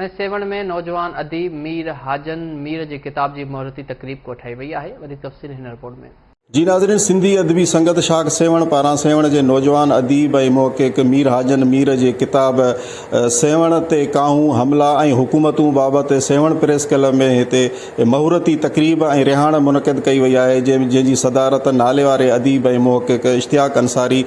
۽ سيوهڻ ۾ نوجوان اديب مير حاجن مير جي ڪتاب جي مهورتي تقريب ڪوٺائي وئي آهي وڌيڪ تفصيل هن رپورٽ ۾. جي ناظرين سنڌي ادبي سنگت شاخ سيوهڻ پاران سيوهڻ جي نوجوان اديب ۽ محقق مير حاجن مير جي ڪتاب سيوهڻ تي ڪاهون، حملا ۽ حڪومتون بابت سيوهڻ پريس ڪلب ۾ هتي مهورتي تقريب ۽ رهاڻ منعقد ڪئي وئي آهي جنهن جي صدارت ناليواري اديب ۽ محقق اشتياق انصاري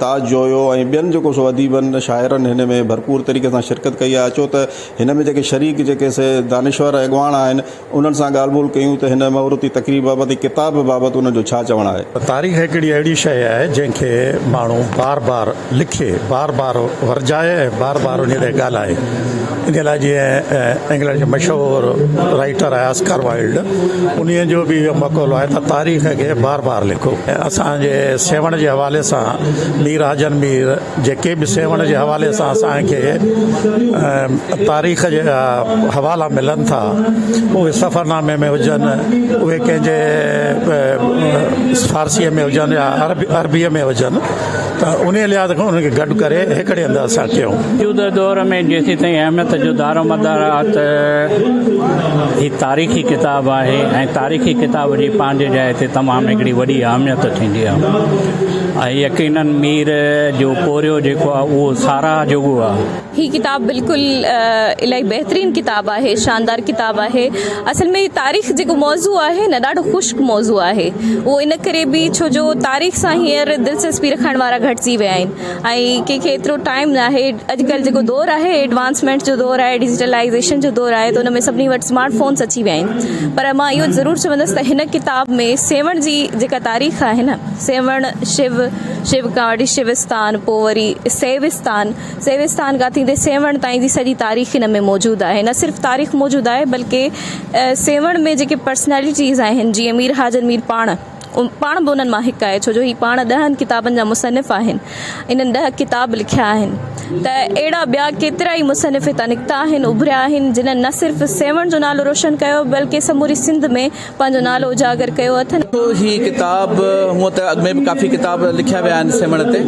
تاج جويو ۽ ٻين جيڪو سو اديبن شاعرن هن ۾ ڀرپور طريقي سان شرڪت ڪئي آهي اچو ته هن ۾ جيڪي شريڪ جيڪي سي دانشور اڳواڻ آهن انهن سان ڳالهه ٻولهه ڪيون ته هن مهورتي تقريب بابت ۽ ڪتاب بابت انهن جو ڇا چوڻ آهي. تاريخ هڪڙي اهڙي شيء آهي جنهن کي ماڻهو بار بار لکي، بار بار ورجائي ۽ بار بار انهي تي ڳالهائي. انهي لاء جيئن انگلينڊ جو مشهور رائيٽر آهي آسڪار وائلڊ انهي جو به اهو مقولو آهي ته تاريخ کي بار بار لکو. اسان جي سيوهڻ جي حوالي سان مير حاجن مير جيڪي به سيوهڻ جي حوالي سان اسان کي تاريخ جا حوالا ملن ٿا اهي سفرنامي ۾ هجن اهي ڪنهن جي فارسيء ۾ هجن يا عربيء ۾ هجن ته انهيء لحاظ کان انهن کي گڏ ڪري هڪڙي هنڌ اسان ڪيون. موجوده دور ۾ جيسيتائين اهميت جو دارومدار آ ته هي تاريخي ڪتاب آهي ۽ تاريخي ڪتاب جي پنهنجي جاء تي تمام هڪڙي وڏي اهميت ٿيندي آ ۽ يقينن مير جو پورهيو جيڪو آ اهو ساراهه جوڳو آ. هي ڪتاب بلڪل الاهي بهترين ڪتاب آهي شاندار ڪتاب آهي اصل ۾ تاريخ جيڪو موضوع آهي نه ڏاڍو خشڪ موضوع آهي اهو ان ڪري به ڇو جو تاريخ سان هينئر دلچسپي رکڻ وارا گهٽجي ويا آهن ۽ ڪنهن کي ايترو ٽائيم نه آهي اڄڪلهه جيڪو دور آهي ايڊوانسمينٽ جو دور آهي ڊجيٽلائيزيشن جو دور آهي ته ان ۾ سڀني وٽ اسمارٽ فونس اچي ويا آهن پر مان اهو ضرور چوندس ته هن ڪتاب ۾ سيوهڻ جي جيڪا تاريخ آهي نه سيوهڻ شو شو کان وٺي شوستان پوء وري سيوستان سيوستان کان ٿيندي سيوهڻ تائين جي سڄي تاريخ هن ۾ موجود آهي. نه صرف تاريخ موجود آهي بلڪه سيوهڻ ۾ جيڪي پرسنالٽيز آهن جيئن مير حاجن مير پاڻ پاڻ به انهن مان هڪ آهي ڇو جو هي پاڻ ڏهن ڪتابن جا مصنف آهن انهن ڏهه ڪتاب لکيا آهن ته اهڙا ٻيا ڪيترا ئي مصنف هتان نڪتا آهن اڀريا آهن جنهن نه صرف سيوهڻ جو نالو روشن ڪيو بلڪه سموري سنڌ ۾ پنهنجو نالو اجاگر ڪيو اٿن. هي ڪتاب هونء ته اڳ ۾ به ڪافي ڪتاب لکيا ويا آهن سيوهڻ تي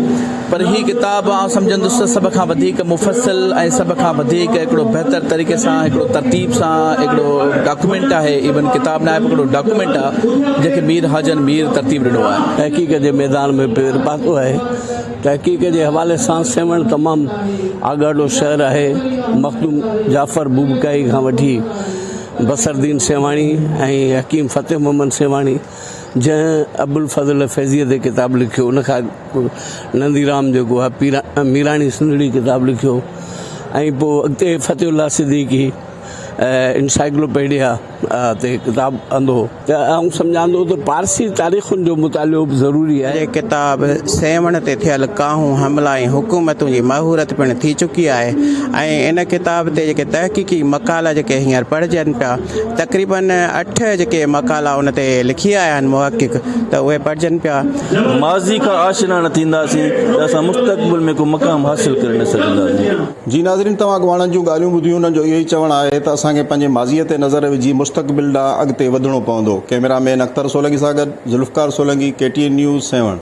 پر هي ڪتاب آئون سمجهندس ته سڀ کان وڌيڪ مفصل ۽ سڀ کان وڌيڪ هڪڙو بهتر طريقي سان هڪڙو ترتيب سان هڪڙو ڊاڪيومينٽ آهي ايون ڪتاب نه آهي پر هڪڙو ڊاڪيومينٽ آهي جنهن کي مير حاجن مير ترتيب ڏنو آهي. تحقيق جي ميدان ۾ پير پاتو آهي. تحقيق جي حوالي سان سيوهڻ تمام آڳاٽو شهر آهي. مخدوم جعفر بوبڪائي کان وٺي بصرالدين سيوهاڻي ۽ حڪيم فتح محمد سيوهاڻي جنهن ابوالفضل فيضيء تي ڪتاب لکيو ان کان اڳ ننديرام جيڪو آهي پيرا ميراڻي سنڌڙي ڪتاب لکيو ۽ پوء اڳتي فتح الله صديقي انسائيڪلوپيڊيا تي ڪتاب آندو ته آئون سمجهان ٿو ته پارسي تاريخن جو مطالعو به ضروري آهي. جي ڪتاب سيوهڻ تي ٿيل ڪاهون، حملا ۽ حڪومتون جي مهورت پڻ ٿي چڪي آهي ۽ ان ڪتاب تي جيڪي تحقيقي مقالا جيڪي هينئر پڙهجن پيا تقريبن اٺ جيڪي مقالا ان تي لکي آيا آهن محقق ته اهي پڙهجن پيا. ماضي کان آشنا نه ٿينداسين ته اسان مستقبل ۾ ڪو مقام حاصل ڪري نه سگهنداسين. جي ناظرين توهان اڳواڻن جون ڳالهيون ٻڌيون انهن جو اهو ئي چوڻ آهي ته اسان کي پنهنجي ماضيء تي نظر وجهي مستقبل ڏانهن اڳتي وڌڻو پوندو ڪئميرا مين اختر سولنگي سان گڏ Zulfiqar Solangi K T N news Sehwan.